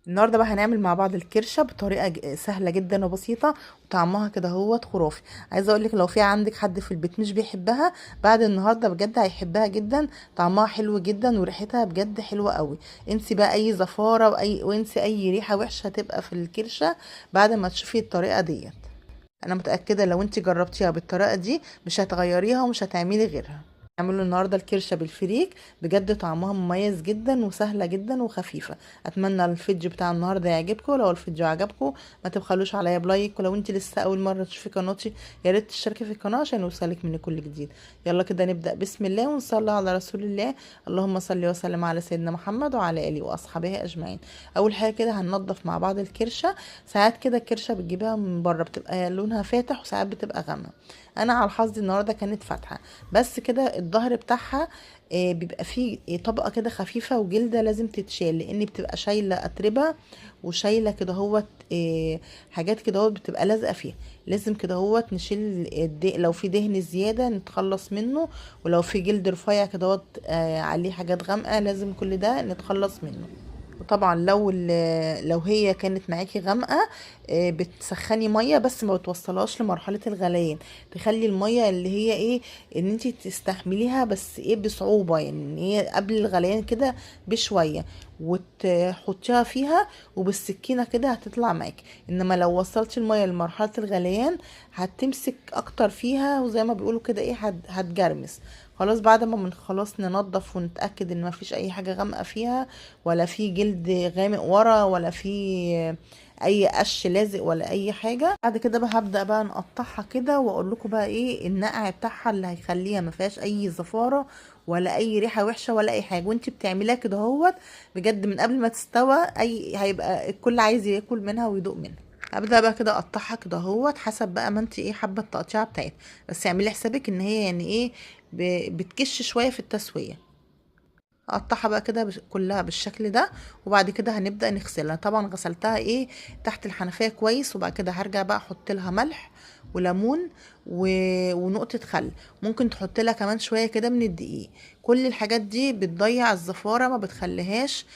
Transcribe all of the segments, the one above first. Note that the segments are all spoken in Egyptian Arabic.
النهارده بقى هنعمل مع بعض الكرشه بطريقة سهلة جدا وبسيطة، وطعمها كده هو خرافي. عايزه اقول لك لو في عندك حد في البيت مش بيحبها بعد النهارده بجد هيحبها جدا. طعمها حلو جدا وريحتها بجد حلوة قوي. انسي بقى اي زفاره وانسي اي ريحه وحشة هتبقى في الكرشه بعد ما تشوفي الطريقة ديت. انا متاكدة لو انت جربتيها بالطريقة دي مش هتغيريها ومش هتعملي غيرها. اعملوا النهارده الكرشه بالفريك، بجد طعمها مميز جدا وسهلة جدا وخفيفة. اتمنى الفيديو بتاع النهارده يعجبكم. لو الفيديو عجبكم ما تبخلوش عليا ب like، ولو انت لسه اول مرة تشوفي قناتي يا ريت تشتركي في القناة عشان يوصلك من كل جديد. يلا كده نبدا بسم الله ونصلي على رسول الله. اللهم صل وسلم على سيدنا محمد وعلى اله واصحابه اجمعين. اول حاجة كده هننضف مع بعض الكرشه. ساعات كده الكرشه بتجيبها من بره بتبقى لونها فاتح وساعات بتبقى غامقه. انا على حظي النهارده كانت فاتحة، بس كده الظهر بتاعها بيبقى فيه طبقه كده خفيفة وجلده لازم تتشال، لان بتبقى شايله اتربه وشايله كده هوت حاجات كده هوت بتبقى لازقه فيها. لازم كده هوت نشيل لو في دهن زيادة نتخلص منه، ولو في جلد رفيع كده هوت عليه حاجات غامقه لازم كل ده نتخلص منه. وطبعا لو هي كانت معاكي غامقه بتسخني مية بس ما بتوصلهاش لمرحلة الغليان، تخلي المية اللي هي ايه ان انتي تستحمليها بس ايه بصعوبة، يعني هي قبل الغليان كده بشوية وتحطيها فيها وبالسكينه كده هتطلع معاكي. انما لو وصلتي المية لمرحلة الغليان هتمسك اكتر فيها، وزي ما بيقولوا كده ايه هتجرمس. خلاص بعد ما من خلاص ننضف ونتاكد ان مفيش اي حاجة غامقه فيها ولا في جلد غامق ورا ولا في اي قش لازق ولا اي حاجة، بعد كده بقى هبدا بقى نقطعها كده واقول لكم بقى ايه النقع بتاعها اللي هيخليها ما فيهاش اي زفاره ولا اي ريحه وحشة ولا اي حاجة. وانت بتعمليها كده اهوت بجد من قبل ما تستوى اي هيبقى الكل عايز ياكل منها ويدوق منها. ابدا بقى كده اقطعها كده اهوت حسب بقى ما انت ايه حابة التقطيعه بتاعتها، بس اعملي حسابك ان هي يعني ايه بتكش شوية في التسوية. اقطعها بقى كده كلها بالشكل ده، وبعد كده هنبدا نغسلها. طبعا غسلتها ايه تحت الحنفية كويس، وبعد كده هرجع بقى احط لها ملح وليمون ونقطة خل، ممكن تحط لها كمان شوية كده من الدقيق. كل الحاجات دي بتضيع الزفاره، ما بتخليهاش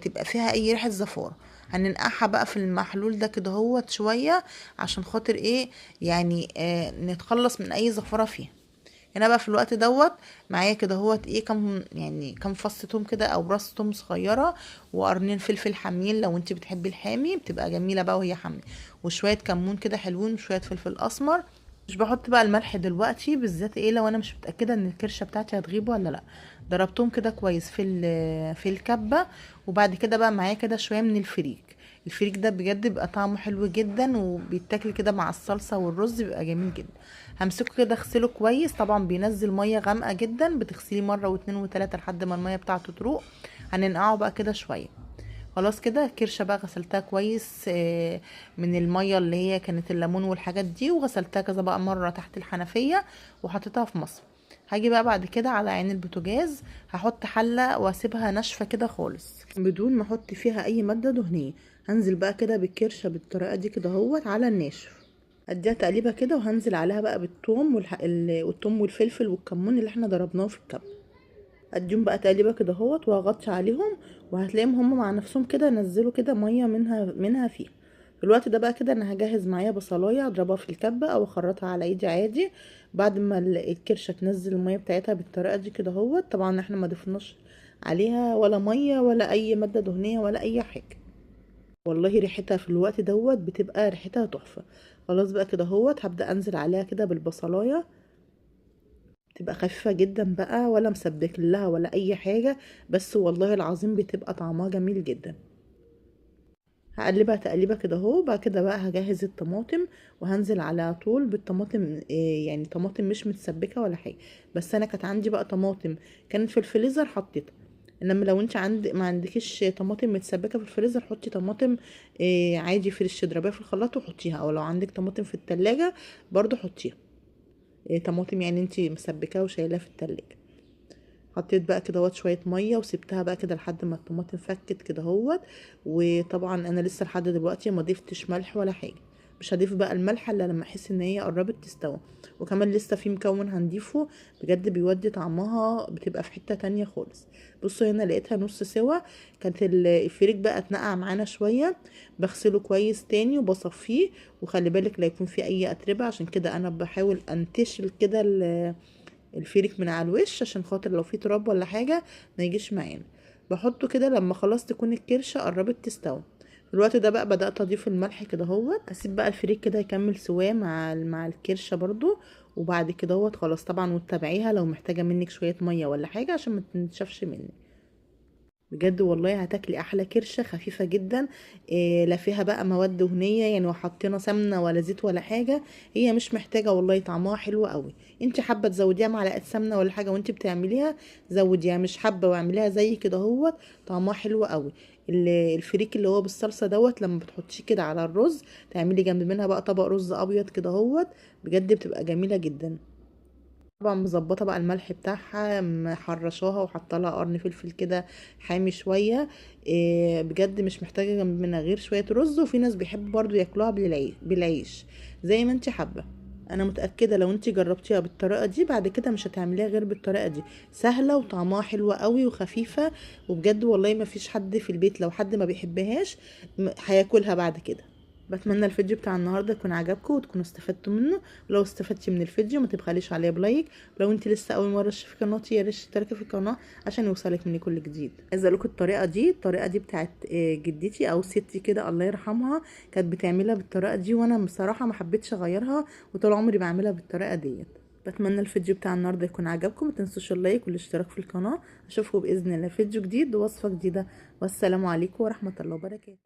تبقى فيها اي ريحه زفاره. هننقعها بقى في المحلول ده كده اهوت شوية عشان خاطر ايه يعني نتخلص من اي زفاره فيها. هنا بقى في الوقت دوت معايا كده اهوت ايه كم يعني كم فص توم كده او راس توم صغيرة، وقرنين فلفل حامين لو انت بتحبي الحامي بتبقى جميلة بقى وهي حامية، وشوية كمون كده حلوين، وشوية فلفل اسمر. مش بحط بقى الملح دلوقتي بالذات ايه لو انا مش متاكدة ان الكرشه بتاعتي هتغيب ولا لا. ضربتهم كده كويس في الكبه. وبعد كده بقى معايا كده شوية من الفريك. الفريك ده بجد بيبقى طعمه حلو جدا، وبيتاكل كده مع الصلصه والرز بيبقى جميل جدا. همسكه كده اغسله كويس، طبعا بينزل مية غامقه جدا، بتغسليه مرة واتنين وتلاتة لحد ما المية بتاعته تروق. هننقعه بقى كده شوية. خلاص كده الكرشه بقى غسلتها كويس من المية اللي هي كانت الليمون والحاجات دي، وغسلتها كذا بقى مرة تحت الحنفية وحطيتها في مصفى. هاجي بقى بعد كده على عين البوتاجاز، هحط حله واسيبها ناشفة كده خالص بدون ما احط فيها اي مادة دهنية. هنزل بقى كده بالكرشه بالطريقة دي كده اهوت على الناشف، اديها تقليبه كده، وهنزل عليها بقى بالثوم والثوم والفلفل والكمون اللي احنا ضربناه في الكبه. اديهم بقى تقليبه كده اهوت وهغطي عليهم، وهتلاقيهم هم مع نفسهم كده نزلوا كده مية منها فيها. في الوقت ده بقى كده انا هجهز معايا بصلايه اضربها في الكبه او اخرطها على ايدي عادي بعد ما الكرشه تنزل المية بتاعتها بالطريقة دي كده اهوت. طبعا احنا ما ضفناش عليها ولا مية ولا اي مادة دهنية ولا اي حاجة. والله ريحتها في الوقت دوت بتبقى ريحتها تحفة. خلاص بقى كده اهوت هبدا انزل عليها كده بالبصلايه، بتبقى خفيفة جدا بقى ولا مسبك لها ولا اي حاجة، بس والله العظيم بتبقى طعمها جميل جدا. هقلبها تقليبه كده اهو. بعد كده بقى هجهز الطماطم وهنزل على طول بالطماطم، يعني طماطم مش متسبكه ولا حاجة، بس انا كانت عندي بقى طماطم كانت في الفريزر حطيتها. انما لو انت ما عندكيش طماطم متسبكه في الفريزر حطي طماطم عادي fresh، اضربيها في الخلاط وحطيها، او لو عندك طماطم في التلاجة برضو حطيها، طماطم يعني انت مسبكاها وشايلاها في التلاجة. حطيت بقى كده اهوت شوية مية وسبتها بقى كده لحد ما الطماطم فكت كده اهوت. وطبعا انا لسه لحد دلوقتي ما ضفتش ملح ولا حاجة، مش هضيف بقى الملح الا لما احس ان هي قربت تستوى. وكمان لسه في مكون هنضيفه بجد بيودي طعمها، بتبقى في حتة تانية خالص. بصوا هنا لقيتها نص سوا، كانت الفريك بقى اتنقع معانا شوية. بغسله كويس تاني وبصفيه، وخلي بالك لا يكون في اي اتربه، عشان كده انا بحاول انتشل كده الفريك من على الوش عشان خاطر لو في تراب ولا حاجة ما يجيش معانا. بحطه كده لما خلاص تكون الكرشه قربت تستوي. في الوقت ده بقى بدات اضيف الملح كده اهوت. اسيب بقى الفريك كده يكمل سواه مع الكرشه برضو، وبعد كده اهوت خلاص طبعا. وتتابعيها لو محتاجه منك شوية مية ولا حاجة عشان ما تنشفش منك. بجد والله هتاكلي احلى كرشه خفيفة جدا، لا فيها بقى مواد دهنية يعني، وحطينا سمنه ولا زيت ولا حاجة، هي مش محتاجه والله، طعمها حلو قوي. انت حابة تزوديها معلقه سمنه ولا حاجة وانت بتعمليها زوديها، مش حابة واعمليها زي كده اهوت، طعمها حلو قوي. الفريك اللي هو بالصلصه دوت لما بتحطيه كده على الرز، تعملي جنب منها بقى طبق رز ابيض كده اهوت، بجد بتبقى جميلة جدا. طبعا مظبطه بقى الملح بتاعها، محرشاها وحاطه لها قرن فلفل كده حامي شوية، بجد مش محتاجه جنب منها غير شوية رز. وفي ناس بيحبوا برضو ياكلوها بالعيش زي ما انت حابة. انا متاكدة لو انت جربتيها بالطريقة دي بعد كده مش هتعمليها غير بالطريقة دي، سهلة وطعمها حلو قوي وخفيفة، وبجد والله ما فيش حد في البيت لو حد ما بيحبهاش هياكلها بعد كده. بتمنى الفيديو بتاع النهارده يكون عجبكم وتكونوا استفدتوا منه. لو استفدتي من الفيديو ما تبخليش عليه ب like. لو انت لسه اول مرة تشوفي قناتي يا ريت تشتركي في القناة عشان يوصلك مني كل جديد. عايزه اقول لكم الطريقة دي، الطريقة دي بتاعت جدتي او ستي كده الله يرحمها، كانت بتعملها بالطريقة دي، وانا بصراحة ما حبيتش اغيرها وطول عمري بعملها بالطريقة ديت. بتمنى الفيديو بتاع النهارده يكون عجبكم، ما تنسوش ال like والاشتراك في القناة. اشوفكم باذن الله فيديو جديد ووصفه جديدة، والسلام عليكم ورحمة الله وبركاته.